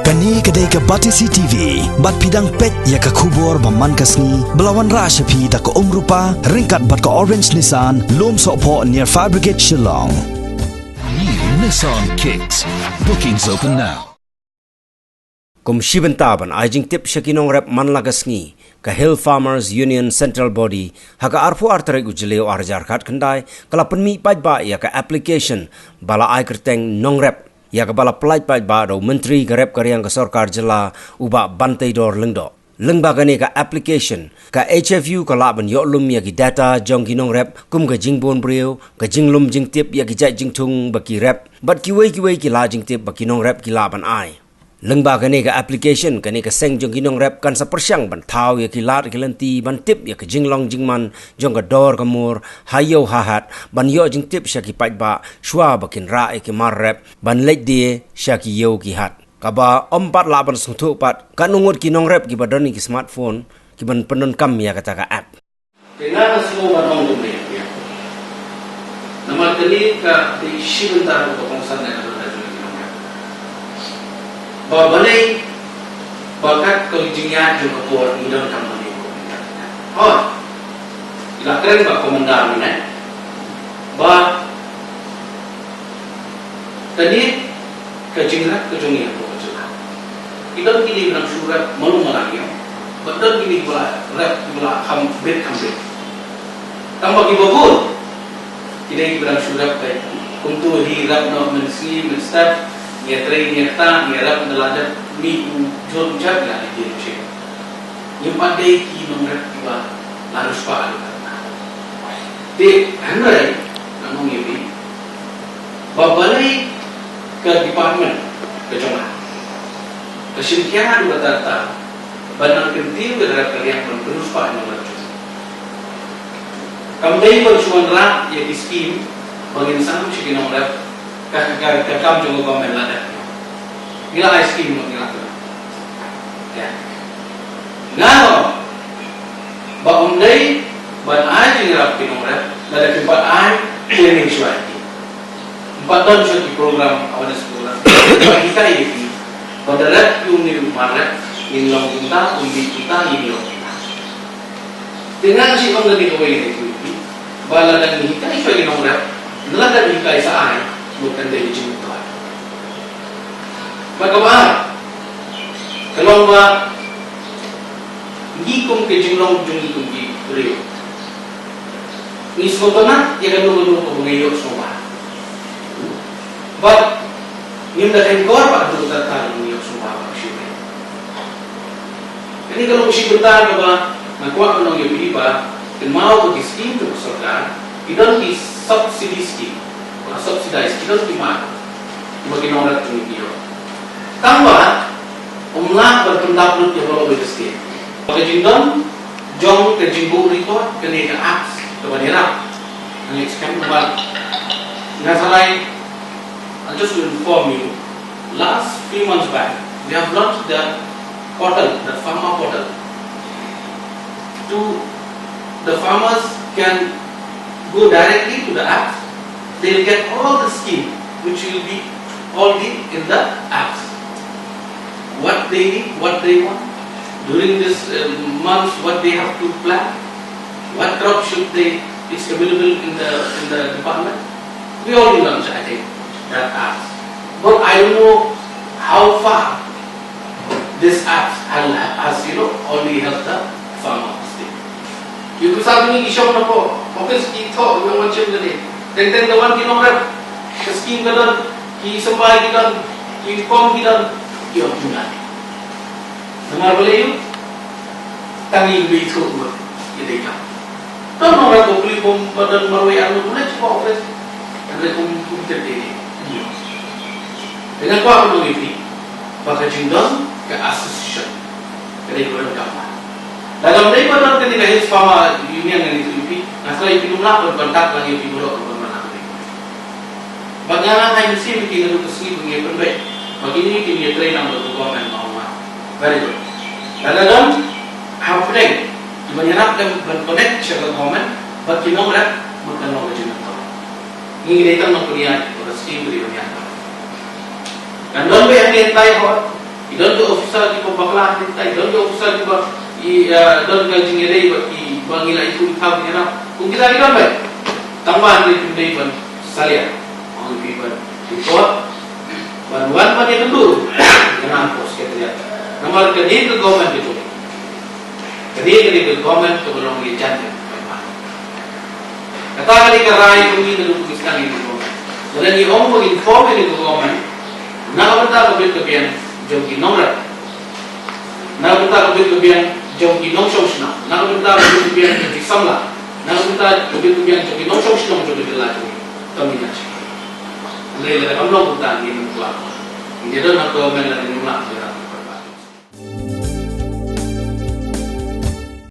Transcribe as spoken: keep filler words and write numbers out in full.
Kane ka dei ka Batesi T V, bad phi dang peit ïa ka khubor ba man ka sngi, ba la wanrah sha phi da ka Umrupa, ryngkat bad ka Orange Nissan, Lumsohphoh near Fire Brigade Shillong. New Nissan Kicks. Bookings open now. Kum shi bynta ban ai jingtip sha ki nongrep man la ka sngi, ka Hill Farmers Union Central Body, ha ka arphew ar tarik u Jylliew ar hajar khatkhyndai, ka la pynmih paidbah ïa ka application ba la ai kyrteng Nongrep, ïa kaba la pyllait paidbah da u Myntri ka rep ka riang ka sorkar jylla, u Bah Banteidor Lyngdoh. Lyngba kane ka application, ka H F U ka lah ban ïoh lum ïa ki data jong ki nongrep, kum ka jingbun briew, ka jinglum jingtip ïa ki jait jingthung ba ki rep, bad kiwei kiwei ki lad jingtip ba ki nongrep ki lah ban ai. Lyngba kane ka application, kane ka seng jong ki nongrep kan sa pyrshang ban thaw ïa ki lad ki lynti ban tip ïa ka jinglong jingman jong ka dor ka mur ha ïew ha hat, ban ïoh jingtip sha ki paidbah shuwa ba kin rah ïa ki mar rep ban leit die sha ki ïew ki hat. Kaba ym pat lah ban sngewthuh pat, katno ngut ki nongrep kiba don ïa ki smartphone kiban pyndonkam ïa kata ka app. Te nga nga sngew ban ong kumne ïa phi. Namar kane ka dei shi bynta kaba kongsan na ka bynta jong ngi ki nongrep. Ba balei ba kat ka jingïaid jong ka por ngi donkam ban ïoh. Hooid. Ngi la kren ba commander mynne. Ba kane ka jingrep ka jong ngi hapoh ka jylla. Ki don kine kiba dang shu rep malu mala ïa. Bad don kine kiba la rep kiba la kham bit kham bit. Tang ba kiba bun ki dei kiba dang shu rep beit. Kumto hi rep noh mynsngi mynstep, ngi ïatrei ngi ïakta, ngi ïarep ynda la dep mih u jhur u jhep ïa lade u shet. Ngim pat dei ki nongrep kiba la riewspah haduh katta. Te hynrei nga ong ïa phi ba balei ka department ka jong nga ka shim khia haduh katta katta ban nang kyntiew ïa ka rep ka riang ban pynriewspah ïa nongrep jong ngi. Kam dei ban shu wanrah ïa ki skim ba ngin sam sha ki nongrep. Ka, ka, ka kam jong ka government la dep. Ngi la ai skim, ngi la dep. Ïa. Nga ong ba ym dei ban ai jingïarap ki nongrep lada kim pat ai training shuwa ïa ki. Ym pat don shuwa ki program, awareness program. Ba hikai ïa ki ba da rep ïa une u mar rep, ngin long kumta, un dei kumta, ngin long kumta. Te nga shu ong da kawei ne kawei, ba lada ngi hikai shuwa ki nongrep, lada ngi hikai sa ai, mut kan dei jingmyntoi. Bad kaba ar ka long ba ngi kum ka jinglong jong ngi kum ki briew, ngi sngewtynnat ïa kano kano kaba ngi ïohsngew ba Bad ngim da kheiñ kor ba haduh katta ngi ïohsngew ba shu. Kane ka long shi bynta kaba nga kwah ban ong ïa phi ba kynmaw ba ki skim jong ka sorkar ki don ki subsidy scheme, ba subsidize ki don ki mar ba ki nongrep jong ngi ki ïoh. Tangba ym lah ban pyndap lut ïa baroh kawei ka skim. Ba ka jingdon jong ka jingbuh record kane ka apps kaba ïarap. Nga explain ba nga sa ai I'll just to inform you, last few months back, we have launched the portal, the farmer portal. To the farmers can go directly to the apps. They'll get all the scheme which will be already in the apps. What they need, what they want during this uh, months, what they have to plant, what crop should they, it's available in the in the department. We already launched, I think, that app. But I don't know how far this app has, has you know, only helped the farmer of the state. Ki pisa ki shong na pdeng office ki thoh, ki wan shim kane. Teng teng da wan ki nongrep, ki scheme ka don, ki symbai ki don, ki form ki don, ki ong kumne. Namar balei? Tang ïa kiba ithuh bad ïa dei kam. Don nongrep ba pule form ba don marwei arngut, pule sha office. Hynrei kum kum tip dei dei. Te nga kwah ban ong ïa phi ba ka jingdon ka association ka dei kaba donkam bha. Lada ym dei ba don kane ka Hills Farmer Union ngan ithuh ïa phi, nga sa ïa phi, ym lah ban contact lang ïa phi baroh ban mane. Bad nga nga ai mynsiem ïa ki naduh ka sngi ba ngi ïa pynbeit ba kine kin ïa trei lang bad ka government ma ong ma. Very good. Lada don hapdeng kiba ïarap lem ban connect sha ka government bad ki nongrep, mut kan long ka jingmyntoi. Ngi dei tang nongpynïaid ba ka skim ka dei ban ïaid. Kan don ba ïa ki entai hot Don ki officer kiba bakla, ki don ki officer kiba i, eh, don ka jingïadei ba ki, ba ngi la ïathuh ïa ki, ïa na. Kum kita ki don beit. Tang ba ngi dei ban salia. Ong ki ban report. Ban wan ban ïakynduh ïa nga hapoh Secretariat. Namar kane ka government ka jong ngi. Kane, kane ka government kaba long ïajan ïa ka. Kata ka dei ka rai jong ngi naduh ba ngi sdang ïa ka government. Lada ngi ong ba ngin form ïa ka government na ka bynta ka bit ka biang jong ki nongrep, na ka bynta ka bit ka biang jong ki nongshong shnong, na ka bynta ka bit ka biang jong ki samla, na ka bynta ka bit ka biang jong ki nongshong shnong jong ka jylla jong ngi. Kam ïa na. Hynrei lada kam long kumta, ngin ym kwah. Ngin ïa don ha ka government lada ngim lah.